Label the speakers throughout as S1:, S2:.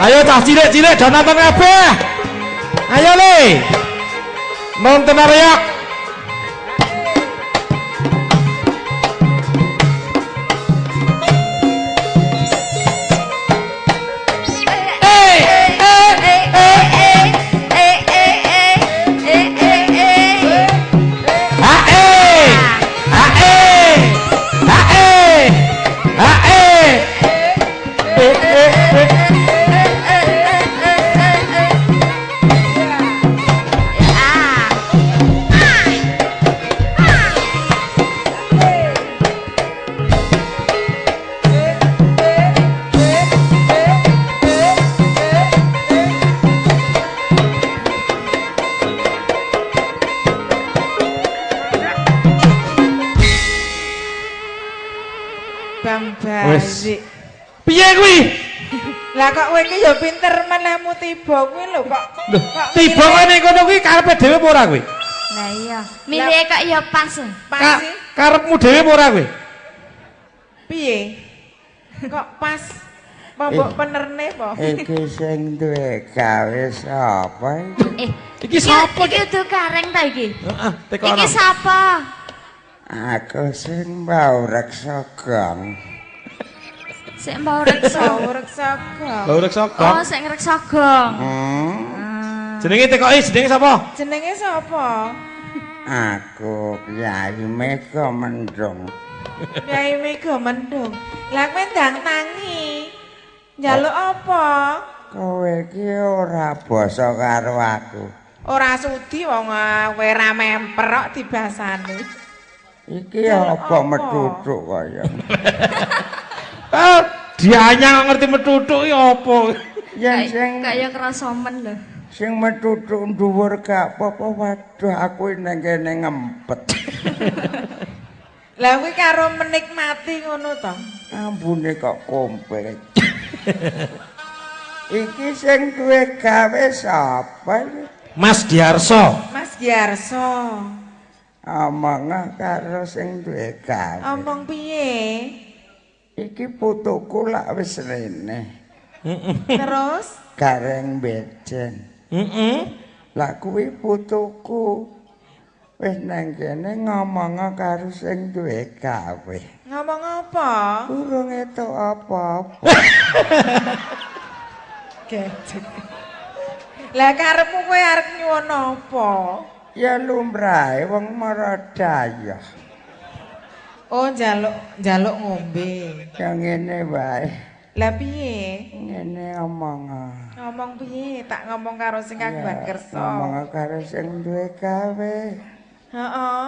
S1: Ayo cah cilik-cilik do nonton kabeh. Ayo le. Nonton reok.
S2: Bang
S1: Wes.
S2: Bazik.
S1: Piye kuwi?
S2: Lah kok kowe iki ya pinter menehmu tiba kuwi lho kok.
S1: Lho,
S2: kok
S1: tiba
S2: milih
S1: kene kono kuwi karepe dhewe apa ora kuwi?
S3: Lah iya, milih kok ya pas.
S2: Pas sih.
S1: Karepmu dhewe apa ora kuwi?
S2: Piye? Kok pas? Apa mbok penerne po?
S4: Iki sing duwe gawe sapa iki?
S1: Iki sapa
S3: iki? Udu kareng ta iki?
S1: Heeh, tekono.
S3: Iki sapa?
S4: Aku sing mbau reksa gong.
S3: Sik mbau reksa.
S2: Bau reksa gong.
S1: Lho reksa gong.
S3: Oh, sik ngreksa gong.
S4: Hmm?
S1: Jenenge tekoki jenenge sapa?
S2: Jenenge sapa?
S4: Aku Kyai Mega Mendung.
S2: Kyai Mega Mendung. Lah kowe ndang tangi. Njaluk apa?
S4: Kowe iki ora basa karo aku.
S2: Ora sudi wong kowe ra memper kok dibasani.
S4: Iki apa metutuk kaya?
S1: Ah, dianyang ngerti metutuk iki apa?
S4: Yen sing
S3: Kaya krasa men lho.
S4: Sing metutuk dhuwur gak apa-apa, waduh aku nang kene ngempet.
S2: Lah kuwi karo menikmati ngono to.
S4: Ambune kok komplit. Iki sing duwe gawe sapa iki?
S1: Mas Giarso.
S2: Mas Giarso.
S4: Omong karo sing duwe gawe.
S2: Omong piye?
S4: Iki putuku lak wis rene.
S2: Terus
S4: Gareng bejen.
S1: Heeh.
S4: Lah kuwi putuku wis nang kene ngomong karo sing duwe gawe.
S2: Ngomong apa?
S4: Urung entuk apa-apa.
S2: Gejek. Lah karepmu kowe arep nyuwun apa?
S4: Ya lumrahe wong maradaya.
S2: Oh, njaluk ngombe.
S4: Ya ngene wae.
S2: Lah piye?
S4: Ngene omong.
S2: Ngomong piye? Tak ngomong karo sing kagungan kersa.
S4: Ngomong karo sing duwe gawe.
S2: Heeh.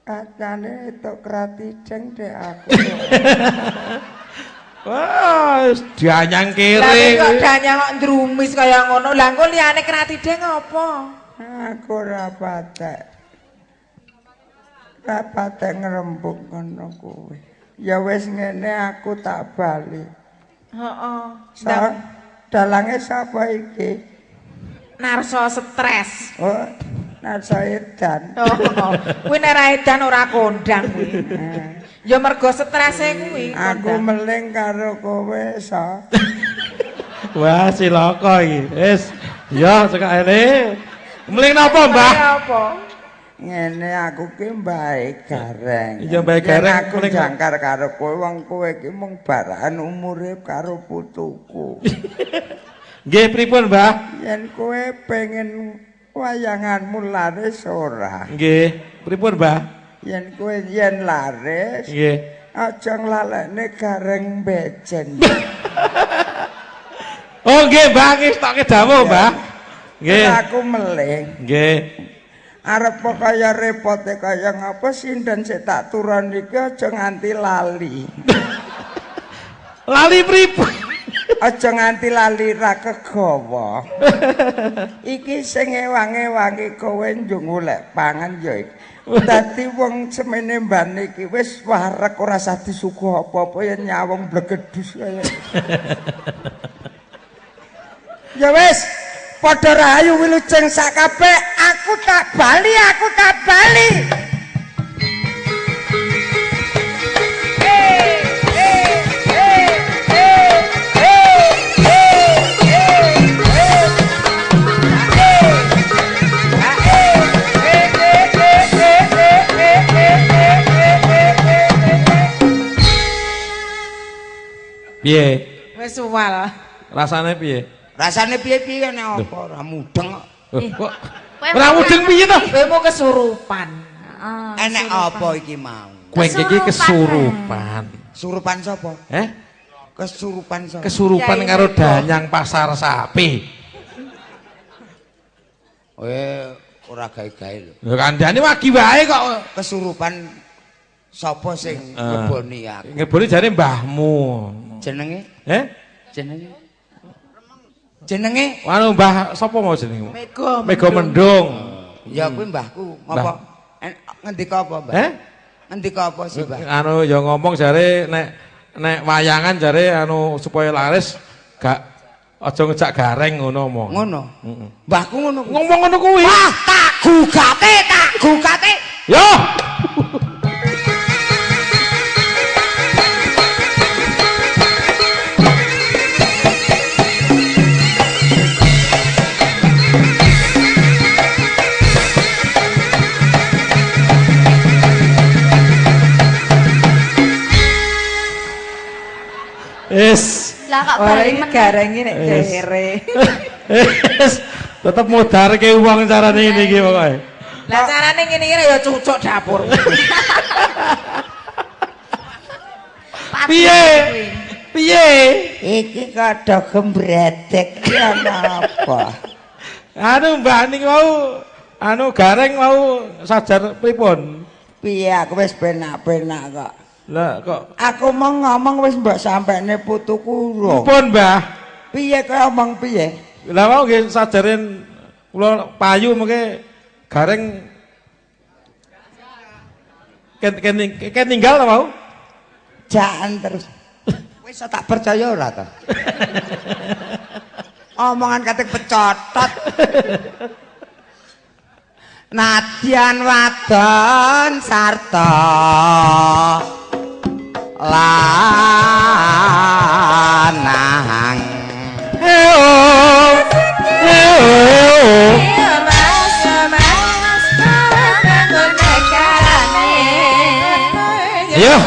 S4: Katane entuk kratideng dek aku.
S1: Wah, wis dianyang
S2: Lah
S1: kere.
S2: kok danyang kok ndrumis kaya ngono. Lah engko liyane kratideng apa?
S4: Aku ora patek. Ora patek ngrembug ngono kuwi. Ya wis ngene aku tak bali.
S2: Heeh.
S4: Sa dalange sapa iki?
S2: Narso stres.
S4: Oh, Narso edan.
S2: Oh, kuwi nek ra edan ora kondang kuwi. Ya mergo strese kuwi.
S4: Aku meling karo kowe, Sa.
S1: Wah, cilaka iki. Wis, ya cekake. Meling napa, Mbah?
S2: Apa?
S4: Ngene aku ki mbae Gareng.
S1: Iya, mbae Gareng.
S4: Aku jangkar karo kowe wong kowe ki mung barakan umure karo putuku.
S1: Nggih, pripun, Mbah?
S4: Yen kowe pengen wayanganmu laris ora?
S1: Nggih, pripun, Mbah?
S4: Yen kowe yen laris,
S1: nggih,
S4: aja nglalekne Gareng bejen.
S1: Oh, nggih, Mbah, iki stoke dawuh, Mbah. Nggih.
S4: Aku meling.
S1: Nggih.
S4: Arep kaya repote kaya ngapa sinden sik tak turun iki aja nganti lali.
S1: Lali pripun?
S4: Aja nganti lali ra kegawa. Iki sing ewang-ewangi kowe njung golek pangan ya iki. Dadi wong semene mbane iki wis wareg ora usah disuguh apa-apa ya nyawang blegedus kaya. Ya wis, padha rahayu wilujeng sak kabeh, aku tak bali, aku tak bali.
S2: Hey, hey, hey, hey, hey, hey. Wis suwal.
S1: Rasane piye?
S4: Rasane piye-piye nek apa ora mudeng kok.
S1: Kok ora mudeng piye to?
S2: Kowe mau kesurupan.
S3: Heeh.
S4: Enek apa iki mau?
S1: Kowe iki kesurupan.
S4: Surupan sapa?
S1: Eh?
S4: Kesurupan sapa?
S1: Kesurupan karo danyang pasar sapi.
S4: Ora gawe-gawe lho.
S1: Lho kandhane wagi wae kok.
S4: Kesurupan sapa sing ngeboni aku?
S1: Ngeboni jare mbahmu.
S4: Jenenge?
S1: Eh?
S4: Jenenge? Jenenge?
S1: Anu mbah sapa mau jenenge?
S2: Mega.
S1: Mega Mendung.
S4: Ya kuwi mbahku. Ngapa? Ngendika apa, Mbah?
S1: Eh?
S4: Ngendika apa sih, Mbah?
S1: Anu ya ngomong jare nek nek wayangan jare anu supaya laris gak aja ngejak gareng ngono omong.
S4: Ngono.
S1: Heeh.
S4: Mbahku ngono kuwi.
S1: Ngomong ngono kuwi.
S4: Wah, tak gugate, tak gugate.
S1: Yo. Is.
S3: Lah kok
S2: Ora
S3: bali
S2: iki
S3: meneh.
S2: gareng nek
S1: Wis.
S2: kere.
S1: Wis, tetep mudarke wong carane ngene iki pokoke.
S2: Lah carane ngene iki ya cucuk dapur.
S3: Pati
S1: Piye?
S3: kuwi.
S1: Piye?
S4: Iki kada gembredek ki ana apa?
S1: Anu Mbah niki wau anu gareng wau sajar pripun?
S4: Piye aku wis penak-penak kok.
S1: Lah kok
S4: Aku mau ngomong wis mbok sampekne putuku urung.
S1: pun Mbah?
S4: Piye kowe omong piye?
S1: Lah wau nggih sajarin kula payu mengke gareng ken tinggal ta wau?
S4: Jaan terus. Wis tak percaya ora ta? Omongan katik pecotot. Nadyan wadon sarta lanang.
S1: Eo. Eo.
S2: Iya Mas, Mas, konekane.
S1: Ayo.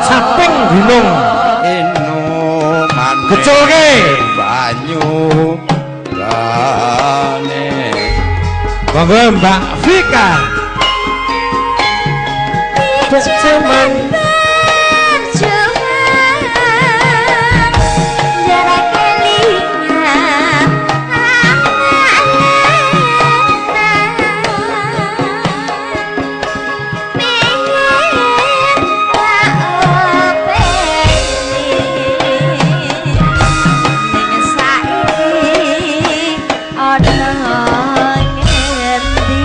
S1: Samping gunung
S4: Inuman
S1: geculke.
S4: banyu gane.
S1: Monggo Mbak Vika. Cuman
S3: Perjuangan jarak kelingan pingin tak openi ning saiki ana ngendi.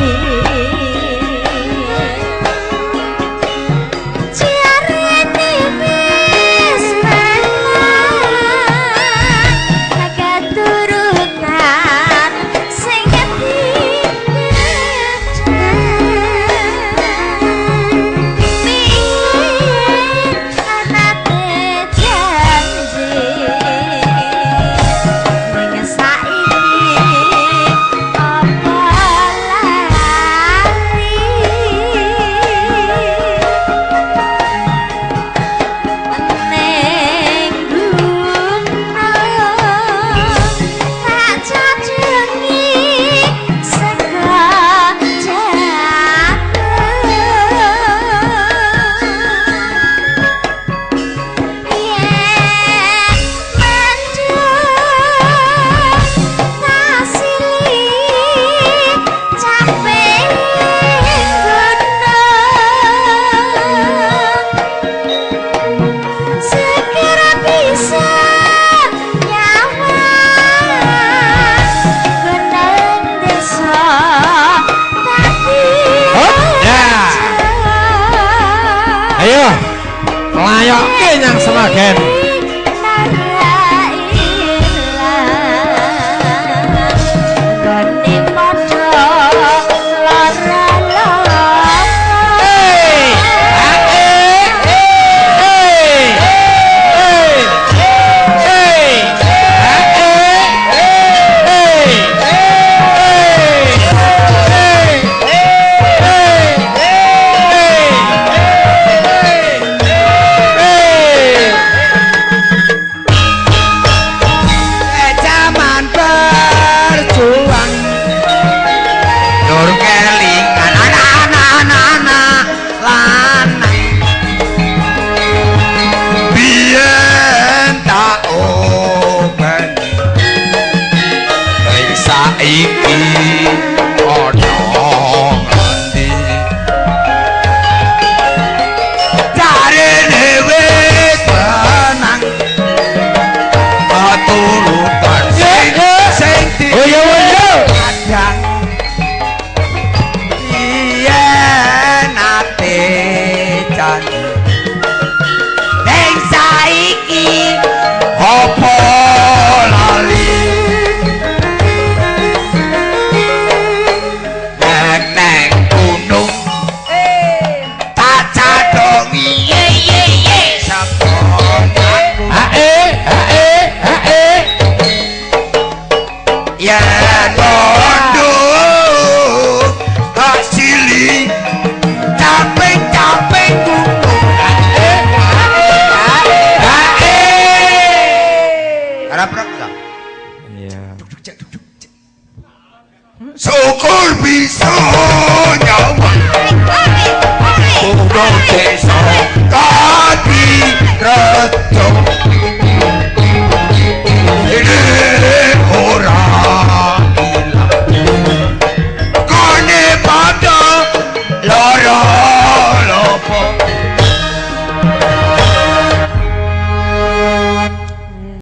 S4: Oh.